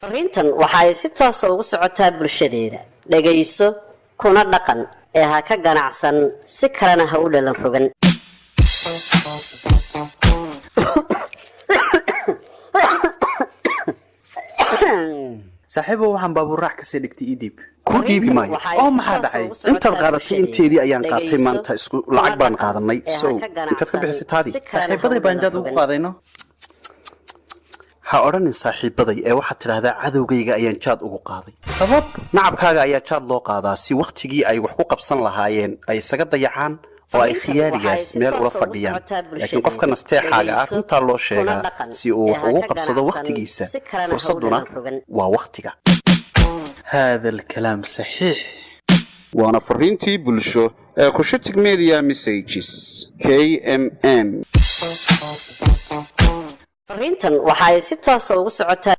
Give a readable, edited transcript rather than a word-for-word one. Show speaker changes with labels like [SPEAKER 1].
[SPEAKER 1] Fariintan waxa ay si toosa ugu socotaa bulshadeeda. Dhegayso kuna dhaqan ee ha ka ganacsan, si kalena ha u dhalan rogan.
[SPEAKER 2] Saaxiibow, waxaan baabuur raac kasii dhigtay ii dhiib.
[SPEAKER 3] Kuu dhiibi maayo.
[SPEAKER 1] Waxa ay
[SPEAKER 2] Oo
[SPEAKER 1] si
[SPEAKER 2] maxaa
[SPEAKER 1] toosa
[SPEAKER 2] dhacay?
[SPEAKER 1] ugu socotaa
[SPEAKER 3] Intaad qaadatay
[SPEAKER 1] bulshadeeda.
[SPEAKER 3] inteedii ayaan qaatay.
[SPEAKER 1] Dhegayso
[SPEAKER 3] Maanta isku
[SPEAKER 1] kuna
[SPEAKER 3] lacag baan
[SPEAKER 1] dhaqan
[SPEAKER 3] qaadanay.
[SPEAKER 1] ee ha
[SPEAKER 3] Sow
[SPEAKER 1] ka
[SPEAKER 3] intaad ka
[SPEAKER 1] ganacsan,
[SPEAKER 3] bixisay taadii?
[SPEAKER 1] si kalena ha
[SPEAKER 2] Saaxiibaday
[SPEAKER 1] u
[SPEAKER 2] baan
[SPEAKER 1] dhalan
[SPEAKER 2] jaad ugu
[SPEAKER 1] rogan.
[SPEAKER 2] qaadayno.
[SPEAKER 3] Ha odhanin saaxiibaday ee waxaad tidhaahdaa cadowgayga ayaan jaad ugu qaaday.
[SPEAKER 2] Sabab?
[SPEAKER 3] Nacabkaaga ayaa jaad loo qaadaa si wakhtigii ay wax ku qabsan lahaayeen ay isaga dayacaan oo ay
[SPEAKER 1] Fariintan waxa ay
[SPEAKER 3] khiyaaligaas
[SPEAKER 1] si
[SPEAKER 3] meel ula
[SPEAKER 1] toosa ugu
[SPEAKER 3] fadhiyaan.
[SPEAKER 1] socotaa
[SPEAKER 3] Laakiin qofka
[SPEAKER 1] bulshadeeda.
[SPEAKER 3] nasteexaaga ah
[SPEAKER 1] Dhegayso
[SPEAKER 3] runtaa loo
[SPEAKER 1] kuna
[SPEAKER 3] sheegaa
[SPEAKER 1] dhaqan
[SPEAKER 3] si uu
[SPEAKER 1] ee
[SPEAKER 3] wax
[SPEAKER 1] ha
[SPEAKER 3] ugu
[SPEAKER 1] ka
[SPEAKER 3] qabsado
[SPEAKER 1] ganacsan,
[SPEAKER 3] wakhtigiisa.
[SPEAKER 1] si kalena ha u
[SPEAKER 3] Fursadduna
[SPEAKER 1] dhalan rogan.
[SPEAKER 3] waa wakhtiga.
[SPEAKER 2] Haada alkalaam saxiix.
[SPEAKER 3] Waana fariintii bulsho ee Cushitic Media Messages, KMM.
[SPEAKER 1] Fariintan waxa ay si toosa ugu socotaa